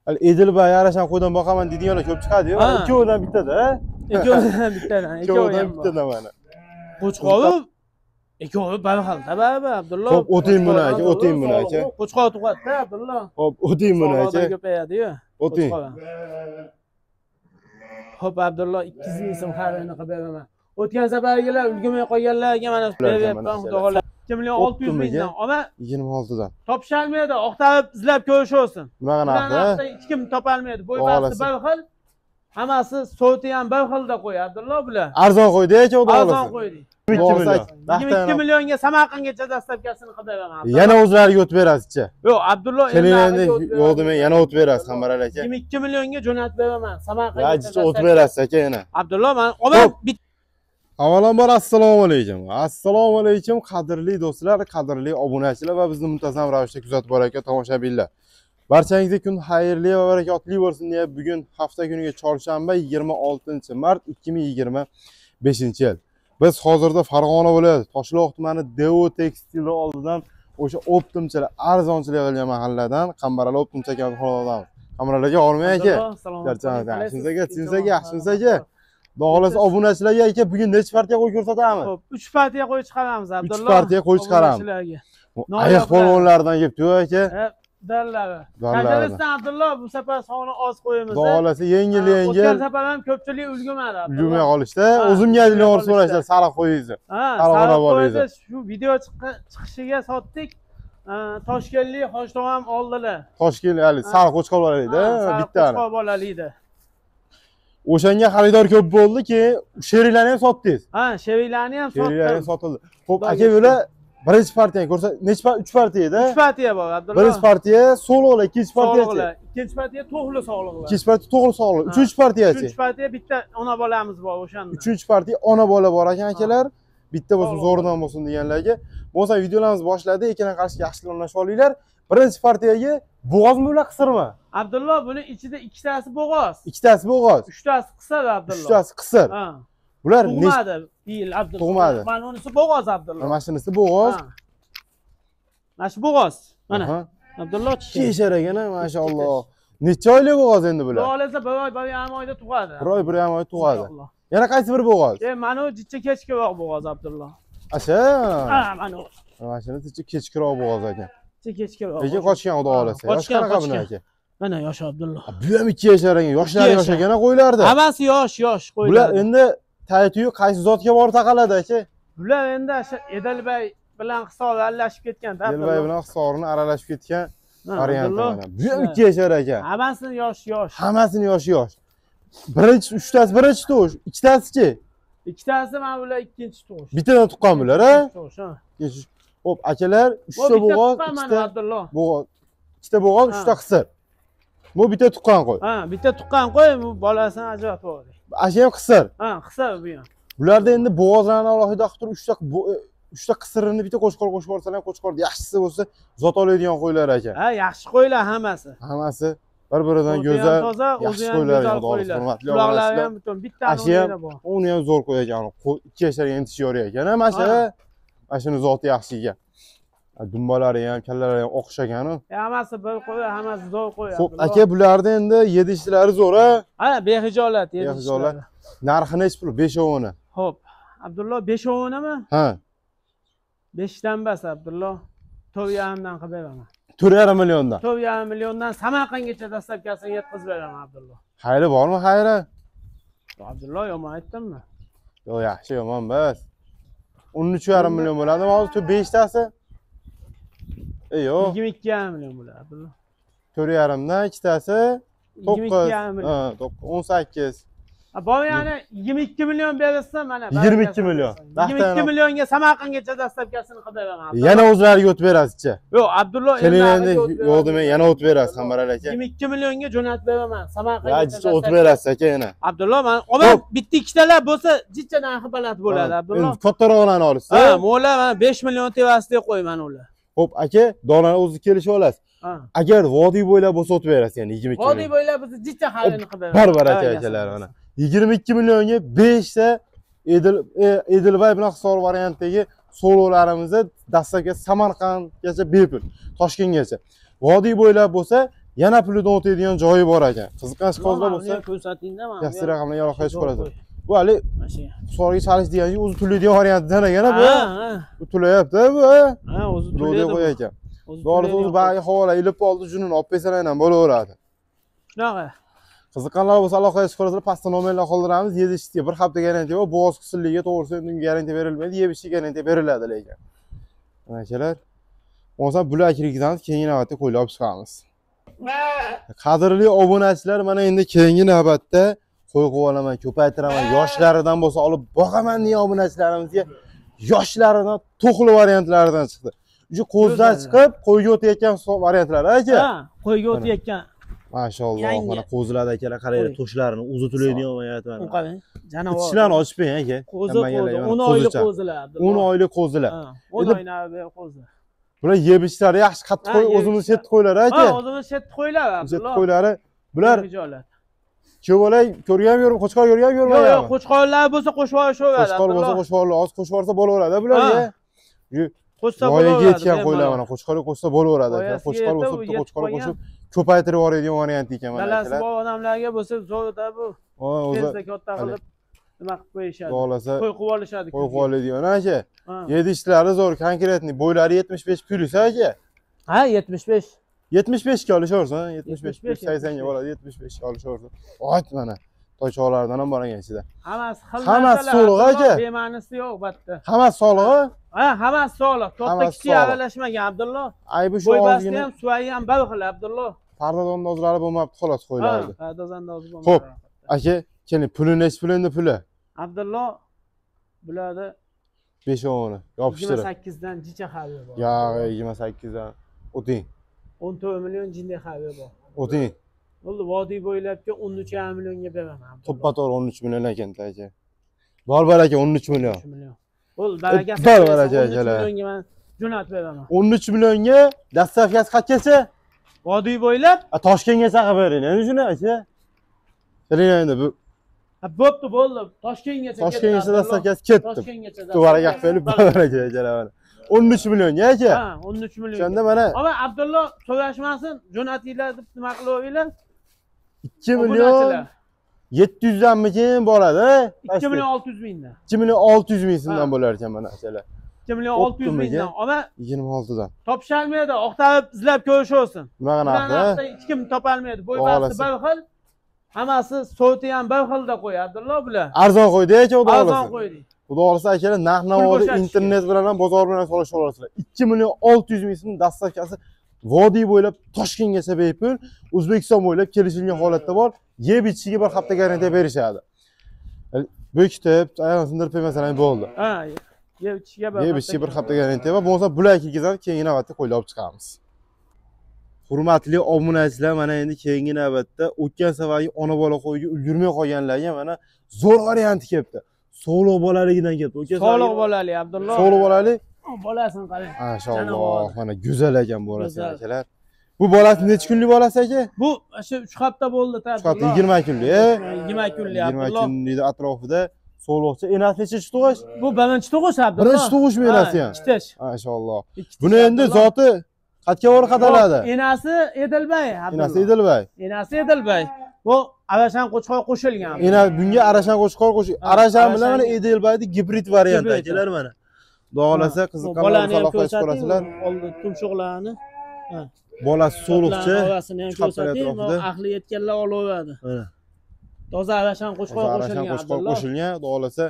Hali Edilbay yarashan qo'ydan boqaman deydiganlar ko'p chiqadi-yu. Ikkovidan bittada. Ikkovidan bittadan, ikkovidan bittadan mana. Qo'chqovi ikkovi bir xilda baribir Abdullo. Xo'p, o'ting buni aka, o'ting buni aka. Qo'chqor tug'adi-da Abdullo. Xo'p, o'ting buni aka. Ko'payadi-yu. O'ting. Xo'p, Abdullo 200 ming so'm xaridini qilib beraman. O'tgan safargilar ulgurmay qolganlarga mana beryapman, xudo xohlasa. 2 million 600 mingdan, ammo 26 dan. Topisholmaydi, oqtarib izlab ko'rishaversin. Bunaqa narxda hech kim topolmaydi. Bo'y-basti bir xil, hammasi sovti ham bir xilda qo'y Abdullo bular. Arzon qo'ydi aka, xudo xohlasa. Arzon qo'ydik. 22 millionga Samarqandgacha dastavkasini qilib beraman. Yana o'zlariga o'tib berasizchi? Yo'q, Abdullo endi yo'q demang, yana o'tib berasiz Qambarali aka. 22 millionga jo'natib beraman Samarqandgacha. O'tib berasiz aka yana. Abdullo, men olib Avvalambor assalomu alaykum. Assalomu alaykum qadrli do'stlar, qadrli obunachilar va bizni muntazam ravishda kuzatib borayotgan tomoshabinlar. Barchangizga kun xayrli va barakotli bo'lsin deya bugun hafta kuniga chorshanba 26-mart 2025-yil. Biz hozirda Farg'ona viloyati Toshloq tumani Devo tekstil oldidan o'sha optimchilar arzonchilik qilgan mahalladan Qambarali optimchi akamiz xonadonidamiz. Qambarali aka, hormang aka. Yaxshimisiz aka, tinchsiz aka, yaxshimisiz aka? Xudo xohlasa obunachilarga aka bugun necha partiya qo'y ko'rsatamiz? Xo'p, 3 partiya qo'y chiqaramiz Abdullo. 3 partiya qo'y chiqaramiz. Ayiq polvonlardan kelibdi aka. Dallari. Qanchalikdan Abdullo bu safar soni oz qo'yamiz. Xudo xohlasa yengil yengil. O'tgan safar ham ko'pchilik ulgurmadi Abdullo. Ulgurmay qolishdi. O'zimga aytilgan so'rashlar sariq qo'yingizni. Sariq qo'yingizni. Shu video chiqishiga sotdik. Toshkentlik Hoji ham oldilar. Toshkent hali sariq qo'chqor bolaliydi, bitta. Sariq qo'chqor bolaliydi. O'shanga xaridor ko'p bo'ldi, keyin sheriklarni ham sotdingiz. Ha, sheriklarni ham sotdim. Sheriklar ham sotildi. Xo'p, aka bular birinchi partiyani ko'rsa, necha 3 partiya edi? 3 partiya bor Abdullo. Birinchi partiya so'liqlar, ikkinchi partiyachi. Ikkinchi partiya to'g'ri sog'liqlar. Ikkinchi partiya to'g'ri sog'liq. Uchinchi partiyachi. Uchinchi partiya bitta ona bolamiz bor o'shanda. Uchinchi partiya ona bola bor ekan akalar. Bitta bo'lsin, zo'ridan bo'lsin deganlarga. Bo'lsa videolarimiz boshladi, ekran qarshiga yaxshilab o'rnashib olinglar. Birinchi partiyaga bo'g'ozmi bular, qisirmi? Abdullo, buni ichida ikkitasi bo'g'oz. Ikkitasi bo'g'oz. Uchtasi qisir Abdullo. Uchtasi qisir. Ha. Bular tug'madi yil Abdullo. Tug'madi. Mana unisi bo'g'oz Abdullo. Mana shunisi bo'g'oz. Mana shu bo'g'oz. Mana. Abdullo keshar ekan, mashalloh. Necha oylik bo'g'oz endi bular? Xudo xohlasa 1 oy, 1,5 oyda tug'adi. 1 oy, 1,5 oy tug'adi. Yana qaysi bir bo'g'oz? Mana u jicha kechkiroq bo'g'oz Abdullo. Asha. Ha, mana u. Mana shunisi kechkiroq bo'g'oz ekan. Kechkiroq. Lekin qochgan xudo xohlasa. Yosh qanaqa buni aka? Mana yosh Abdullo. Bu ham 2 yashar ekan. Yoshlar yosh ekan qo'ylardi. Hammasi yosh, yosh qo'ylar. Bular endi taytuyi qaysi zotga borib taqaladi aka? Bular endi o'sha Edilbay bilan Hisor aralashib ketgan. Edilbay bilan Hisorni aralashib ketgan varianti mana. Bu ham 2 yashar ekan. Hammasini yosh, yosh. Hammasini yoshi yosh. Birinchi uchtasi birinchi tug'ish, ikkitasi-chi? Ikkitasi mana bular ikkinchi tug'ish. Bittadan tuqqan bular, ha? Xo'p, akalar, uchta bo'g'oz, ikkita bo'g'oz, ikkita bo'g'oz, uchta qisir. Bu bitta tuqqan qo'y. Ha, bitta tuqqan qo'y, bu bolasini ajratib oldik. Asha ham qisir. Ha, qisir bu ham. Bularda endi bo'g'ozlarni alohida qilib turib, uchta qisirini bitta qo'chqor qo'shib olsalar ham qo'chqor yaxshisi bo'lsa, zot oladigan qo'ylar ekan. Ha, yaxshi qo'ylar hammasi. Hammasi bir-biridan go'zal, yaxshi qo'ylar ekan, hurmatli obunachilar. Ham butun bitta bor. Uni ham zo'r qo'y ekan, 2 yasharga entish yo'q ekan, mana shu. Mana shuni zoti yaxshi ekan. Dumbalari ham, kallalari ham oqish ekan-u. Hammasi bir qo'y, hammasi zo'r qo'y. Xo'p, aka, bularda endi yedishlari zo'r-a? Ha, behijolat yedishlari. Narxi nechi pul? 5-ovini. Xo'p, Abdullo 5-ovinimi? Ha. 5dan bas Abdullo. 4,5 dan qilib beraman. 4,5 milliondan. 4,5 milliondan Samarqandgacha dastavkasini yetkazib beraman Abdullo. Xayri bormi, xayri? Abdullo, yomon aytdimmi? Yo'q, yaxshi, yomon bas. 13,5 million bo'ladimi hozir 5 tasi? Yo'q. 22,5 million bo'ladi Abdullo. 4,5 dan ikkitasi 9. Ha, 18. Bor yani 22 million berilsa mana. 22 million. 22 millionga Samarqandgacha dastavkasini qilib beraman. Yana o'zlariga o'tib berasizchi? Yo'q, Abdullo endi yo'q demang, yana o'tib berasiz Qambarali aka. 22 millionga jo'natib beraman Samarqandgacha. O'tib berasiz aka yana. Abdullo, men olib bitta ikkitalar bo'lsa, jicha narxi baland bo'ladi Abdullo. Endi kattaroqlarni olasiz. Ha, mo'la mana 5 million tevasida qo'yman ular. Xo'p, aka, donani o'zi kelishib olasiz. Agar vodiy bo'ylab bo'lsa o'tib berasiz yani 22 million. Vodiy bo'ylab biz jicha xaridini qilib beramiz. Barbar aka akalar mana. 22 millionga 5 ta Edilbay bilan Hisor variantdagi so'rovlarimizni dastlabki Samarqandgacha bepul, Toshkentgacha. Vodiy bo'ylab bo'lsa Yana pulidan o'tadigan joyi bor ekan. Qiziqqan ishqibozlar bo'lsa, ko'rsatingda mana. Yaxshi raqamlarga aloqaga chiqib qoladi. Bu hali Hisoriga chalish degani o'zi to'laydigan variantidan ekan bu. Bu to'layapti bu. Ha, o'zi to'laydi qo'y ekan. To'g'risi o'zi bag'i havola ilib oldi, junini olib bersalar ham bo'laveradi. Shunaqa. Qiziqqanlar bo'lsa aloqaga chiqib qolsalar, pastda nomerlar qoldiramiz. Yeb ichishga bir hafta garantiya bor. Bo'g'oz qisilligiga to'g'risi unga garantiya berilmaydi, yeb ichishga garantiya beriladi lekin. Mana akalar, bo'lmasa bular kirgizamiz, keyingi navbatda qo'ylar olib chiqamiz. Qadrli obunachilar, mana endi keyingi navbatda qo'y quvalaman, ko'paytiraman, yoshlaridan bo'lsa olib boqaman degan obunachilarimizga yoshlaridan to'qli variantlaridan chiqdi. O'sha qo'zdan chiqib qo'yga o'tayotgan variantlar aka. Ha, qo'yga o'tayotgan. Mashalloh, mana qo'zilarda akalar qaranglar, to'shlarini o'zi to'laydigan variant mana. Qarang, janavor. Tishlarni ochib bering aka. Qo'zi, 10 oylik qo'zilar. 10 oylik qo'zilar. 10 oylik qo'zi. Bular yeb ichishlari yaxshi, qattiq qo'y, o'zimiz shet qo'ylar aka. Ha, o'zimiz shet qo'ylar Abdulloh. Shet qo'ylari bular Ko'volay ko'rgan yo'q, qo'chqor ko'rgan ko'rmagan. Yo'q, qo'chqorlar bo'lsa qo'shib olishaveradi. Qo'chqor bo'lsa qo'shib oladi, oz qo'shib olsa bo'laveradi bularga. Qo'shsa bo'laveradi. Voyaga yetgan qo'ylar mana qo'chqorga qo'shsa bo'laveradi. Qo'chqor bo'lsa bitta qo'chqor qo'shib ko'paytirib yuboradigan variant ekan mana. Dalasi bor odamlarga bo'lsa zo'rda bu. O'zi katta qilib nima qilib qo'yishadi. Xohlasa qo'y qilib olishadi. Qo'y qilib oladigan aka. Yedishlari zo'r, konkretniy bo'ylari 75 plyus aka. Ha, 75. 75 ga olishaversin, 75 80 ga bo'ladi, 75 ga olishaversin. Ot mana toychoqlardan ham bor ekan ichida. Hammasi xil. Hammasi so'liq aka. Bema'nisi yo'q bu yerda. Hammasi solig'i? Ha, hammasi soliq. Katta kichik aralashmagan Abdulloh. Aybi shu ozgina. Ham suvayi ham bir xil Abdulloh. Pardozandozlari bo'lmabdi xolos qo'ylardi. Ha, pardozandozi bo'lmabdi. Xo'p, aka, keling, puli nechi pul endi puli? Abdulloh bularda 5-10 yopishtirib. 28 dan jicha xabi bor. Yo'q, 28 dan o'ting. 14 million jinday xabi bor. O'ting. Bo'ldi, vodiy bo'ylabga 13,5 millionga beraman. To'ppa-to'g'ri 13 million ekan aka. Bor bor aka 13 million. 13 million. Bo'ldi, barakasi. Bor baraka akalar. 13 millionga men jo'natib beraman. 13 millionga dastavkasi qayergacha? Vodiy bo'ylab Toshkentgacha qilib bering. Endi shuni aka. Keling endi bu. Ha, bo'pti, bo'ldi. Toshkentgacha ketdi. Toshkentgacha dastavkasi ketdi. Toshkentgacha. Baraka qilib, baraka akalar mana. 13 millionga aka. Ha, 13 million. Shunda mana Ammo Abdulloh so'rashmasin, jo'natinglar deb nima qilaveringlar? 2 million 700 danmikin bo'ladi? 2 million 600 mingdan. 2 million 600 ming so'mdan bo'lar ekan mana akalar. 2 million 600 mingdan. Ammo 26 dan. Topisholmaydi, oqtarib izlab ko'rishaversin. Bunaqa narxda hech kim topolmaydi. Bo'y-basti bir xil, hammasi sovti ham bir xilda qo'y Abdulloh bular. Arzon qo'ydi aka, xudo xohlasa. Arzon qo'ydik. Xudo xohlasa akalar narx-navoda internet bilan ham bozor bilan solisha olasizlar. 2 million 600 ming so'm dastavkasi vodiy bo'ylab Toshkentgacha bepul, O'zbekiston bo'ylab kelishilgan holatda bor. Yeb ichishiga bir hafta garantiya berishadi. Bo'kitib, oyog'ini sindirib qo'ymasalar bo'ldi. Ha, yeb ichishiga bir hafta garantiya bor. Bo'lmasa bular kirgizamiz, keyingi navbatda qo'ylar olib chiqamiz. Hurmatli obunachilar, mana endi keyingi navbatda o'tgan safargi ona bola qo'yga ulgurmay qolganlarga mana zo'r varianti kelibdi. Sog'liq bolaligidan kelibdi. O'tgan sog'liq bolali Abdulloh. Sog'liq bolali. Bolasini qarang. Mashalloh, mana go'zal ekan bolasi akalar. Bu bolasi necha kunlik bolasi aka? Bu o'sha 3 hafta bo'ldi 3 hafta, 20 kunlik. 20 kunlik Abdulloh. 20 kunlik atrofida sog'liqcha. Enasi nechinchi tug'ish? Bu birinchi tug'ish Abdulloh. Birinchi tug'ishmi enasi ham? Ikkita. Mashalloh. Buni endi zoti qayerga borib qadaladi? Enasi Edilbay Abdulloh. Enasi Edilbay. Enasi Edilbay. Bu Arashan qo'chqor qo'shilgan. Ena bunga Arashan qo'chqor qo'shilgan. Arashan bilan mana Edilbayning gibrid varianti akalar mana. Xudo xolasa qiziqqanlar aloqaga chiqasizlar. Oldi tumshuqlarni. Ha. Bolasi so'liqcha. Orasini ham ko'rsating, ahli yetganlar olaveradi. Mana. Toza Arashan qo'chqor qo'shilgan. Arashan qo'chqor qo'shilgan, Xudo xolasa.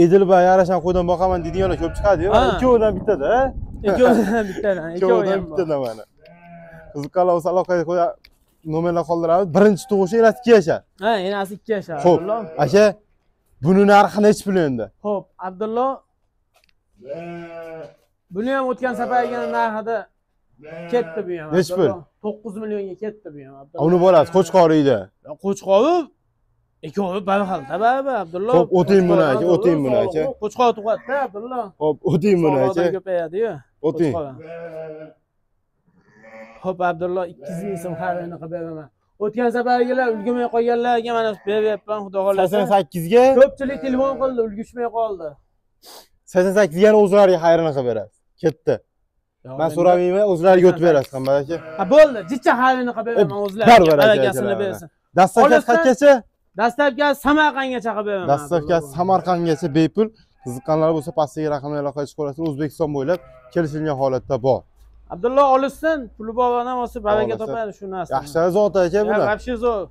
Edilbay Arashan qo'ydan boqaman deydiganlar ko'p chiqadi-yu. Ikkovidan bittada. Ikkovidan bittadan, ikkovidan bittada mana. Qiziqqanlar bo'lsa aloqaga qo'ya nomerlar qoldiramiz. Birinchi tug'ishi enasi 2 yashar. Ha, enasi 2 yashar. Xo'p, aka, buni narxi nechi pul endi? Xo'p, Abdulloh buni ham o'tgan safargi narxida ketdi bu ham. Nechi pul? 9 millionga ketdi bu ham Abdulloh. Uni bolasi qo'chqor edi. Qo'chqori ikkovi bir xilda baribir Abdulloh. Xo'p, o'ting buni aka, o'ting buni aka. Qo'chqor tug'adi-da Abdulloh. Xo'p, o'ting buni aka. Ko'payadi-yu. O'ting. Xo'p, Abdulloh 200 ming so'm xaridini qilib beraman. O'tgan safargilar ulgurmay qolganlarga mana beryapman, xudo xolasa. 88 ga ko'pchilik telefon qildi, ulgurishmay qoldi. 88 ga o'zlariga xayrini qilib berasiz. Ketdi. Men so'ramayman, o'zlariga o'tib berasiz, Qambar aka. Ha bo'ldi, jicha halini qilib beraman o'zlariga. Barakasini bersin. Dastavkasi qayergacha? Dastavkasi Samarqandgacha qilib beraman. Dastavkasi Samarqandgacha bepul. Qiziqqanlar bo'lsa pastdagi raqamlarga aloqa chiqarasiz. O'zbekiston bo'ylab kelishilgan holatda bor. Abdulloh olsin, puli bor odam olsa baraka topadi shu narsani. Yaxshi zot aka bular. Вообще zo'r.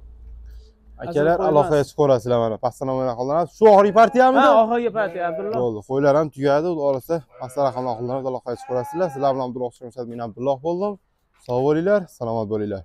Akalar aloqaga chiqarasizlar mana pastdan nomerlar qoldiramiz. Shu oxirgi partiyamidi? Ha, oxirgi partiya Abdulloh. Bo'ldi, qo'ylar ham tugadi. Xudo xolasa pastdan raqamlar qoldiramiz, aloqaga chiqarasizlar. Sizlar bilan Abdulloh Xushmuhammad, men Abdulloh bo'ldim. Sog' bo'linglar, salomat bo'linglar.